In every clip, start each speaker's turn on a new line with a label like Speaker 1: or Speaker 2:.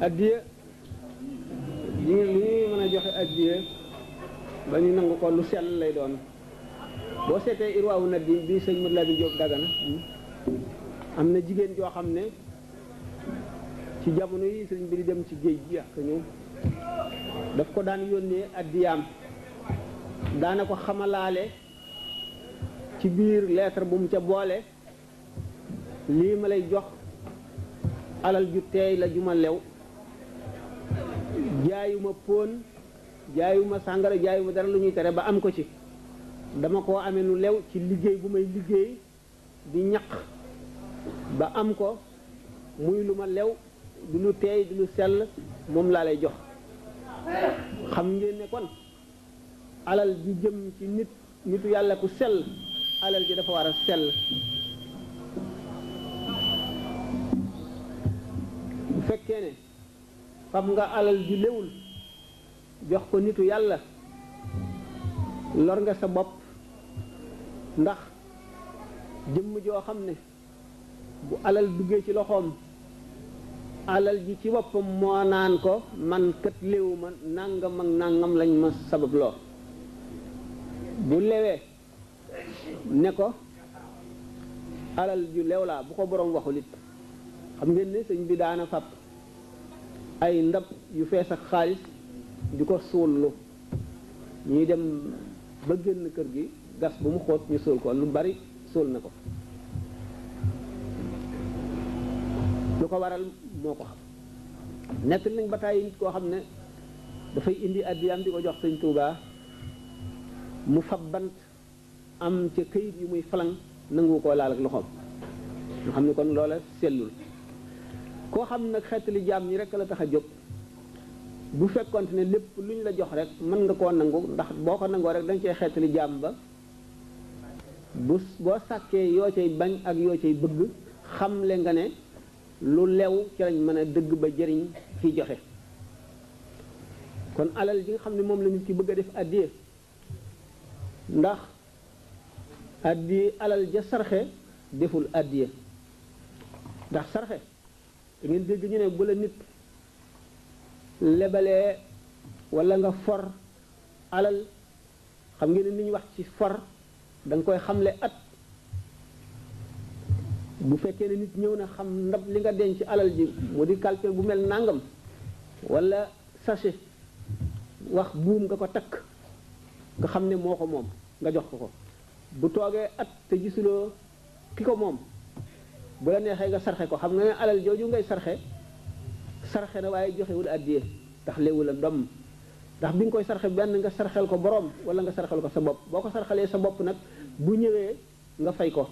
Speaker 1: addiya li mën a joxe addiya ba ñu nangu ko lu sell lay doon boo seetee irwaawu nadim bi sëñ Modou Lamine Diop Dagana am na jigéen joo xam ne ci jamono yi sëñ bi di dem ci géej gi ak ñëw daf ko daan yónnee addiyaam daana ko xamalaale ci biir lettre bu mu ca boole lii ma lay jox alal ju teey la ju ma lew jaayuma póon jaayuma sàngara jaayuma dara lu ñuy tere ba am ko ci dama koo amee nu lew ci liggéey bu may liggéey di ñaq ba am ko muy lu ma lew di lu teey di lu sell moom laa lay jox xam ngeen ne kon alal ji jëm ci nitu yàlla ku sell alal ji dafa war a sell bu fekkee ne fab nga alal ji lewul jox ko nitu yàlla lor nga sa bopp ndax jëmm joo xam ne bu alal duggee ci loxoom alal ji ci boppam moo naan ko man kat léewu ma nangam ak nangam lañ ma sabab loo bu lewee ne ko alal ju lew laa bu ko borom waxul it xam ngeen ne sëñ bi daana fab ay ndab yu fees ak xaalis di ko suullu ñuy dem ba génn kër gi gas bu mu xóot ñu suul ko lu bari suul na ko lu ko waral moo ko xam nekk nañ ba tàyyi nit koo xam ne dafay indi addiyaam di ko jox sëñ Tuubaa mu fab bant am ca këyit yu muy falang nangu koo laal ak loxoom nga xam ne kon loola sellul koo xam nag xeetali jaam ñi rek la tax a jóg bu fekkonte ne lépp lu ñu la jox rek mën nga koo nangu ndax boo ko nangoo rek da nga cee xeetali jaam ba boo sàkkee yoo cay bañ ak yoo cay bëgg xamle nga ne lu lew ci lañ mën a dëgg ba jëriñ kiy joxe kon alal ji nga xam ne moom la nit ki bëgg a def addiya ndax addiya alal ja sarxe deful addiya ndax sarxe da ngeen dégg ñu ne bu la nit lebalee walla nga for alal xam ngeen ne ni ñu wax ci for da nga koy xamle at bu fekkee ne nit ñëw na xam ndab li nga denc alal ji mu di calcul bu mel nangam walla sachet wax buum nga ko takk nga xam ne moo ko moom nga jox ko bu toogee at te gisuloo ki ko moom bu la neexee nga sarxe ko xam nga ne alal jooju ngay sarxe na waaye joxewul addiye ndax léewu la doom ndax bi nga koy sarxe benn nga sarxel ko boroom wala nga sarxel ko sa bopp boo ko sarxalee sa bopp nag bu ñëwee nga fay ko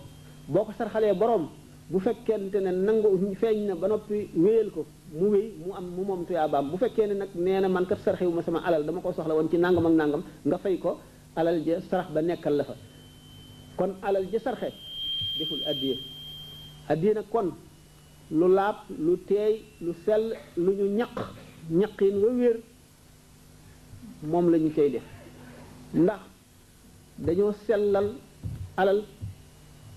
Speaker 1: boo ko sarxalee boroom bu fekkente ne nangu feeñ na ba noppi wéyal ko mu wéy mu am mu moom tuyaabaam bu fekkee ne nag nee na man kat sarxewu ma sama alal dama ko soxla woon ci nangam ak nangam nga fay ko alal ja sarax ba nekkal la fa kon alal ja sarxe deful addiye addiye nag kon lu laab lu teey lu sell lu ñu ñaqin wa wér moom la ñu cay def ndax dañoo sellal alal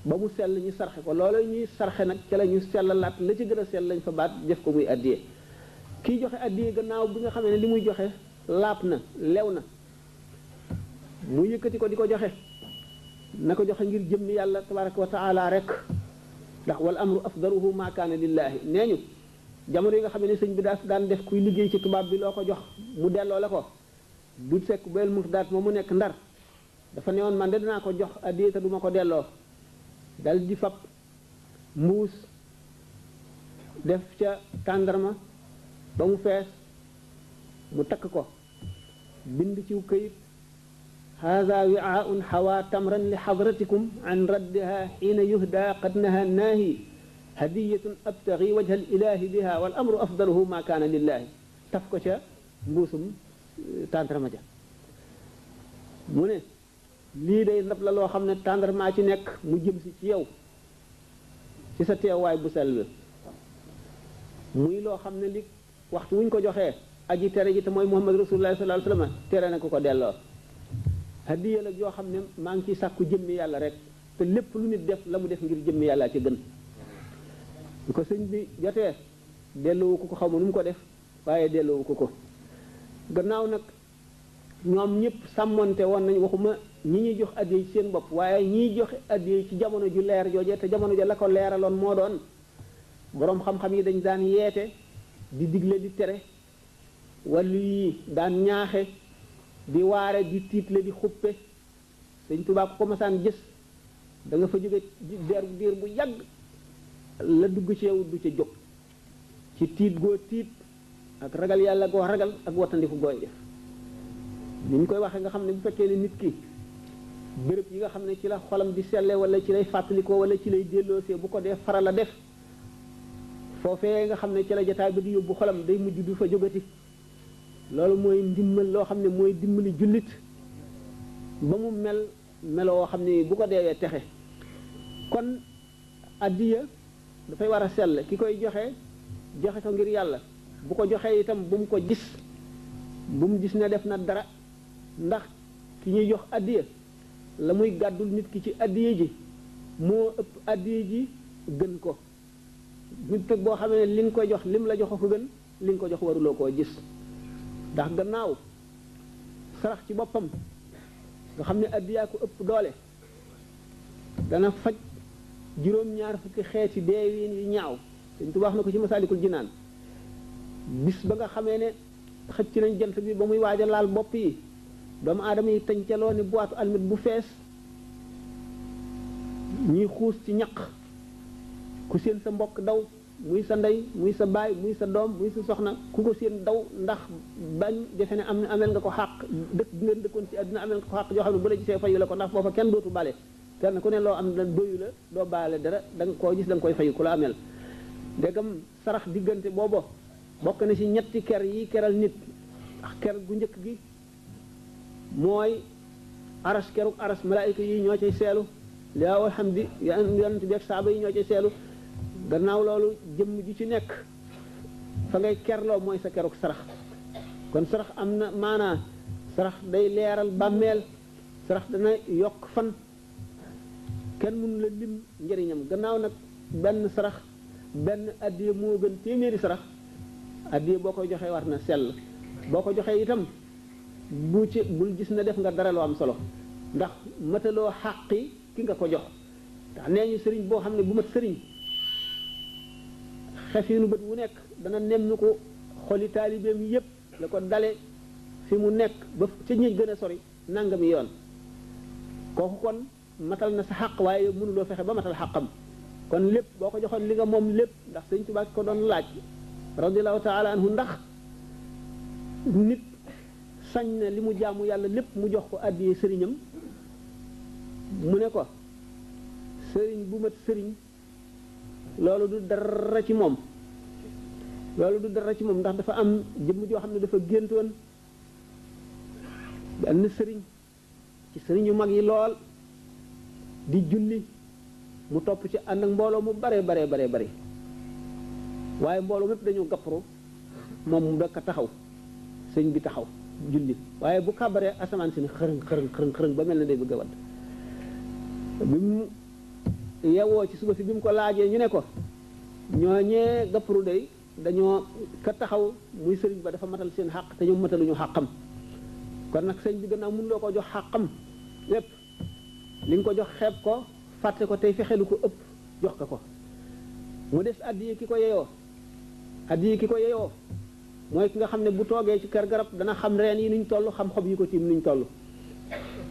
Speaker 1: ba mu sell ñu sarxe ko loolu ñuy sarxe nag ca la ñu sellalaat la ci gën a sell lañ fa baat def ko muy addiye kiy joxe addiye gannaaw bi nga xamee ne li muy joxe laab na lew na mu yëkkati ko di ko joxe na ko joxe ngir jëmmi yàlla tabaraka wa taala rek ndax wal amru afdaluhu ma kaana lillahi nee ñu jamono yi nga xam ne sëñ bi daan def kuy liggéey ci tubaab bi loo ko jox mu delloo la ko du fekk bel mufdaat moom mu nekk ndar dafa ne woon man de dinaa ko jox addiya te duma ko delloo dal di fab mbuus def ca tàndarma ba mu fees mu takk ko bind ci këyit hada wi'aun hawa tamran li hadratikum an raddiha xiina yuhda qad naha naahi hadiyatun abtaghi wajha al-ilahi biha wal amru afdaluhu ma kaana lillahi taf ko ca mbuusum tàndarma ja mu ne lii day ndab la loo xam ne tàndarmaa ci nekk mu jëm si ci yow ci sa teewaay bu sell bi muy loo xam ne li waxtu wuñ ko joxee aji tere ji te mooy Muhammad rasulullah sallallahu alayhi wasallam tere na ko delloo hadiya la joo xam ne maa ngi ciy sàkku jëmmi yàlla rek te lépp lu nit def la mu def ngir jëmmi yàlla ci gën bu ko sëñ bi jotee delloowu ko xaw ma nu mu ko def waaye delloowu ko gannaaw nag ñoom ñëpp sàmmonte woon nañ waxuma ñi ñuy jox addiya ci seen bopp waaye ñiy joxe addiya ci jamono ju leer joojee te jamono ja la ko leeraloon moo doon boroom xam-xam yi dañ daan yeete di digle di tere wàllu yi daan ñaaxe di waare di tiitle di xuppe Sëñ Tuubaa ko masaan gis da nga fa jóge diir bu yàgg la dugg ci yow du ca jóg ci tiit goo tiit ak ragal yàlla goo ragal ak wattandiku gooy def ni ñu koy waxee nga xam ne bu fekkee ne nit ki béréb yi nga xam ne ci la xolam di selle wala ci lay fàttalikoo wala ci lay delloosee bu ko dee faral a def foofee nga xam ne ci la jotaay ba di yóbbu xolam day mujj du fa jógati loolu mooy ndimmal loo xam ne mooy dimbali jullit ba mu meloo xam ne bu ko deewee texe kon addiya dafay war a sell ki koy joxe ko ngir yàlla bu ko joxee itam bu mu ko gis bu mu gis ne def na dara ndax ki ñuy jox addiya la muy gàddul nit ki ci addiya ji moo ëpp addiya ji gën ko nit nag boo xamee ne li nga koy jox lim la jox ko gën li nga ko jox waruloo koo gis ndax gannaaw sarax ci boppam nga xam ne addiyaa ko ëpp doole dana faj juróom-ñaar fukki xeeti deewiin yi ñaaw Sëñ Tuubaa wax na ko ci Masaalikul Jinaan bis ba nga xamee ne xëcc nañ jant bi ba muy waaj a laal bopp yi doomu aadama yi tëncaloo ni boitu almit bu fees ñuy xuus ci ñaq ku seen sa mbokk daw muy sa ndey muy sa baay muy sa doom muy sa soxna ku ko seen daw ndax bañ defe ne amel nga ko xàq dëkk bi ngeen dëkkoon ci àdduna amel nga ko xàq joo xam ne bu la gisee fayu la ko ndax foofa kenn dootu bale kenn ku ne loo am da doyu la doo baale dara da nga koo gis da nga koy fayu ku la amel ndegam sarax diggante boobo bokk na ci ñetti ker yi keral nit ak ker gu njëkk gi mooy aras keruk aras malaayika yi ñoo cay seelu liwaawul hamdi yonent bi ak saaba yi ñoo cay seelu gannaaw loolu jëmm ji ci nekk fa ngay kerloo mooy sa keruk sarax kon sarax am na maanaa sarax day leeral bàmmeel sarax dana yokk fan kenn mënu la lim njëriñam gannaaw nag benn sarax benn addiya moo gën téeméeri sarax addiya boo koy joxee war na sell boo ko joxee itam bul gis na def nga dara loo am solo ndax mataloo xàqi ki nga ko jox ndax nee ñu sëriñ boo xam ne bu mat sëriñ xefinu bët wu nekk dana nemmi ko xoli taalibeem yépp la ko dale fi mu nekk ba ca ñi gën a sori nangami yoon kooku kon matal na sa xàq waaye mënuloo fexe ba matal xàqam kon lépp boo ko joxoon li nga moom lépp ndax Sëñ Tuubaa ko doon laaj radiyallahu taala anhu ndax nit sañ na li mu jaamu yàlla lépp mu jox ko àddiyee sëriñam mu ne ko sëriñ bu mat sëriñ loolu du dara ci moom ndax dafa am jëmm joo xam ne dafa géntoon benn sëriñ ci sëriñ yu mag yi lool di julli mu topp ci ànd ak mbooloo mu bare waaye mbooloo mépp dañoo gappru moom mu dakk taxaw sëñ bi taxaw julli waaye bu kàbbaree asamaan si ni xërëng ba mel na day bëgg a wadd bi mu yewoo ci suba si bi mu ko laajee ñu ne ko ñooñee gappru day dañoo ka taxaw muy sëriñ ba dafa matal seen xàq te ñoom mataluñu xàqam kon nag sëñ bi gannaaw mënuloo ko jox xàqam lépp li nga ko jox xeeb ko fàtte ko tey fexelu ko ëpp jox ko mu des addiye ki ko yeyoo mooy ki nga xam ne bu toogee ci kër garab dana xam reen yi nuñ toll xam xob yi ko tiim nuñ toll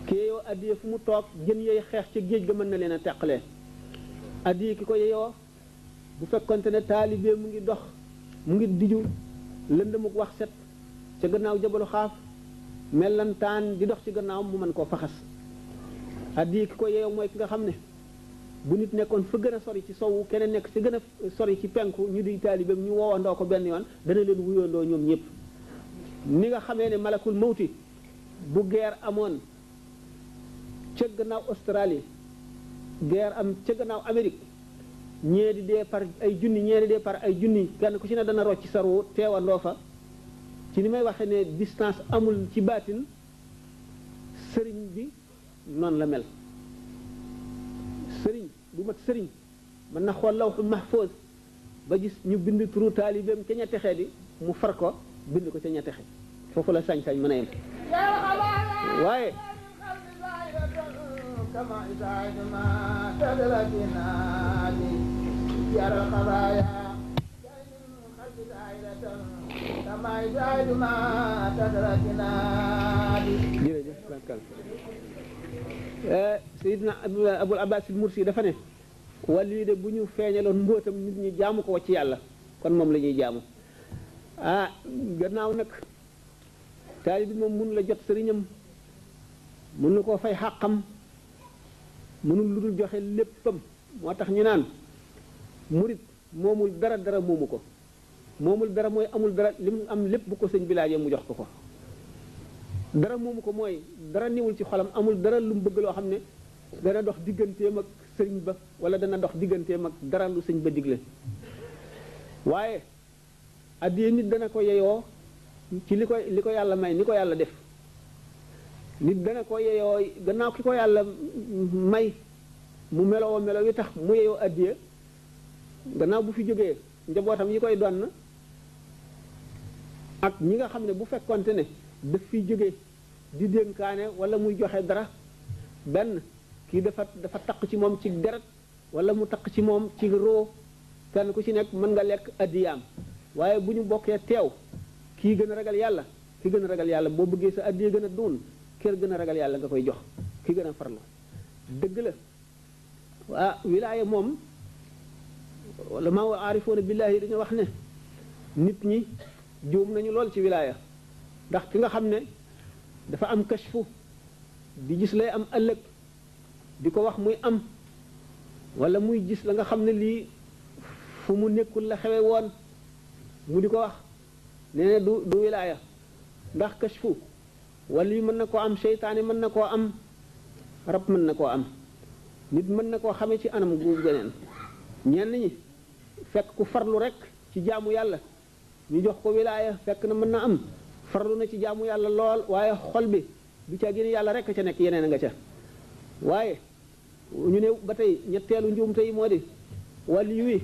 Speaker 1: ki yeyoo addiye fu mu toog jën yooyu xeex ca géej ga mën na leen a teqalee addiye ki ko yeyoo bu fekkonte ne taalibe mu ngi dox mu ngi diju lëndëmuk wax set ca gannaaw jabalu xaaf mellantaan di dox ci gannaaw mu mën koo faxas addiye ki ko yeyoo mooy ki nga xam ne bu nit nekkoon fa gën a sori ci sowu keneen nekk ci gën a sori ci penku ñu di taalibeem ñu woowandoo ko benn yoon dana leen wuyoondoo ñoom ñëpp ni nga xamee ne malakul mawti bu guerre amoon ca gannaaw Australie guerre am ca gannaaw Amérique ñee di dee par ay junni ñee di dee par ay junni kenn ku ci ne dana rocc saru teewandoo fa ci ni may waxee ne distance amul ci baatin sëriñ bi noonu la mel sëriñ bu mat sëriñ mën na xool lawxul mahfuz ba gis ñu bind turu taalibeem ca ña texee di mu far ko bind ko ca ña texe foofu la sañ-sañ mën a yem waaye jërëjëf Seydina Abul Abbas al-Mursi dafa ne wàllu yi de bu ñu feeñaloon mbóotam nit ñi jaamu ko wacc yàlla kon moom la ñuy jaamu gannaaw nag taali bi moom mun la jot sëriñam mun na koo fay xàqam mënul lu dul joxe léppam moo tax ñu naan murit moomul dara dara moomu ko moomul dara mooy amul dara li mu am lépp bu ko sëñ bi laajee mu jox ko ko dara moomu ko mooy dara niwul ci xolam amul dara lu mu bëgg loo xam ne dana dox digganteem ak sëriñ ba wala dana dox digganteem ak dara lu sëñ ba digle waaye addiye nit dana ko yeyoo ci li ko yàlla may ni ko yàlla def nit dana ko yeyoo gannaaw ki ko yàlla may mu meloo melo wi tax mu yeyoo addiye gannaaw bu fi jógee njabootam yi koy donn ak ñi nga xam ne bu fekkonte ne daf fiy jógee di dénkaane wala muy joxe dara benn kii dafa taq ci moom ci deret wala mu taq ci moom ci roo kenn ku ci nekk mën nga lekk addiyaam waaye bu ñu bokkee teew kii gën a ragal yàlla ki gën a ragal yàlla boo bëggee sa addiya gën a duun kër gën a ragal yàlla nga koy jox ki gën a farlu dëgg la wilaaya moom wala maa wa aarifoona billaahi dañu wax ne nit ñi juum nañu lool ci wilaaya ndax ki nga xam ne dafa am kashfu di gis lay am ëllëg di ko wax muy am wala muy gis la nga xam ne lii fu mu nekkul la xewe woon mu di ko wax nee na du wilaaya ndax kashfu wala yi mën na koo am seytaane mën na koo am rab mën na koo am nit mën na koo xamee ci anam gu geneen ñenn ñi fekk ku farlu rek ci jaamu yàlla ñu jox ko wilaaya fekk na mën na am farlu na ci jaamu yàlla lool waaye xol bi du ca gën yàlla rek ca nekk yeneen a nga ca waaye ñu ne ba tey ñetteelu njuumte yi moo di wàllu wi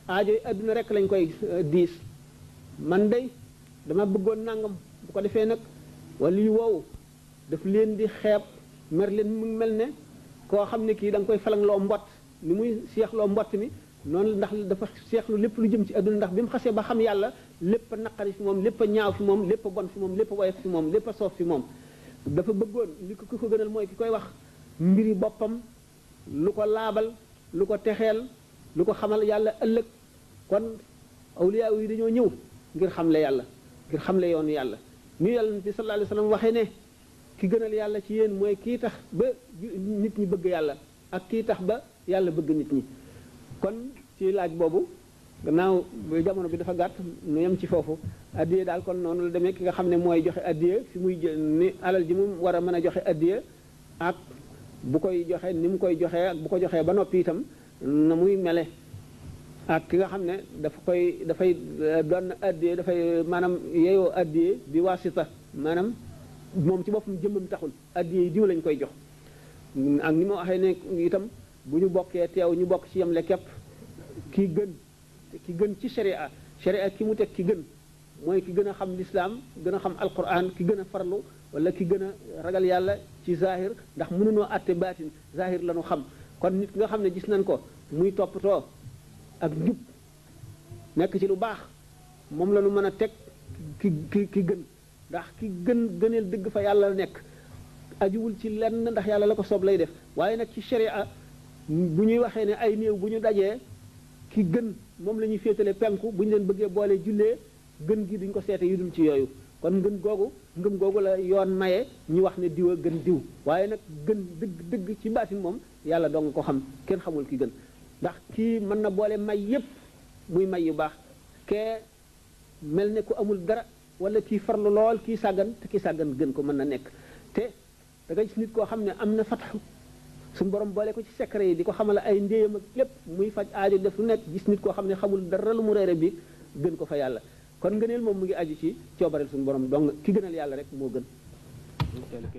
Speaker 1: aajo yi adduna rek lañ koy diis man day dama bëggoon nangam bu ko defee nag wàllu yu woowu daf leen di xeeb mer leen mu mel ne koo xam ne kii da nga koy falangloo mbott ni muy seexloo mbott mi noonu ndax dafa seexlu lépp lu jëm ci adduna ndax bi mu xasee ba xam yàlla lépp a naqari fi moom lépp a ñaaw fi moom lépp a bon fi moom lépp a woyof fi moom lépp a soof fi moom dafa bëggoon li ko ki ko gënal mooy ki koy wax mbiri boppam lu ko laabal lu ko texeel lu ko xamal yàlla ëllëg kon awliya yi dañoo ñëw ngir xamle yàlla ngir xamle yoonu yàlla ni yàlla bi sallallahu alayhi wasallam waxee ne ki gënal yàlla ci yéen mooy kii tax ba nit ñi bëgg yàlla ak kii tax ba yàlla bëgg nit ñi kon ci laaj boobu gannaaw jamono bi dafa gàtt nu yem ci foofu addiye daal kon noonu la demee ki nga xam ne mooy joxe addiye fi muy ni alal ji mu war a mën a joxe addiye ak bu koy joxe ni mu koy joxee ak bu ko joxee ba noppi itam na muy mele ak ki nga xam ne dafay doon addiye dafay maanaam yeyoo addiye bi wasita maanaam moom ci boppam jëmmam taxul addiye yi diw lañ koy jox ak ni ma waxee ne itam bu ñu bokkee teew ñu bokk ci yemle képp ki gën ci sharia ki mu teg ki gën mooy ki gën a xam lislaam gën a xam alquran ki gën a farlu wala ki gën a ragal yàlla ci zahir ndax mënunoo àtte baatin zahir la ñu xam kon nit nga xam ne gis nañ ko muy toppatoo ak njub nekk ci lu baax moom la ñu mën a teg ki gën ndax ki gëneel dëgg fa yàlla la nekk ajuwul ci lenn ndax yàlla la ko soob lay def waaye nag ci sharia bu ñuy waxee ne ay néew bu ñu dajee ki gën moom la ñuy féetale penku bu ñu leen bëggee boole jullee gën gi duñ ko seete yu dul ci yooyu kon ngëm googu la yoon maye ñu wax ne diw a gën diw waaye nag gën dëgg ci baatin moom yàlla doo nga ko xam kenn xamul ki gën ndax kii mën na boole may yépp muy may yu baax kee mel ne ku amul dara wala kii farlu lool kii sàggan te kii sàggan gën ko mën na nekk te da nga gis nit koo xam ne am na fataxu suñu borom boole ko ci secret yi di ko xamal ay ndéyam ak lépp muy faj aajo def lu nekk gis nit koo xam ne xamul dara lu mu reere bi gën ko fa yàlla kon ngëneel moom mu ngi aju ci coobareel suñu borom donc ki gënal yàlla rek moo gën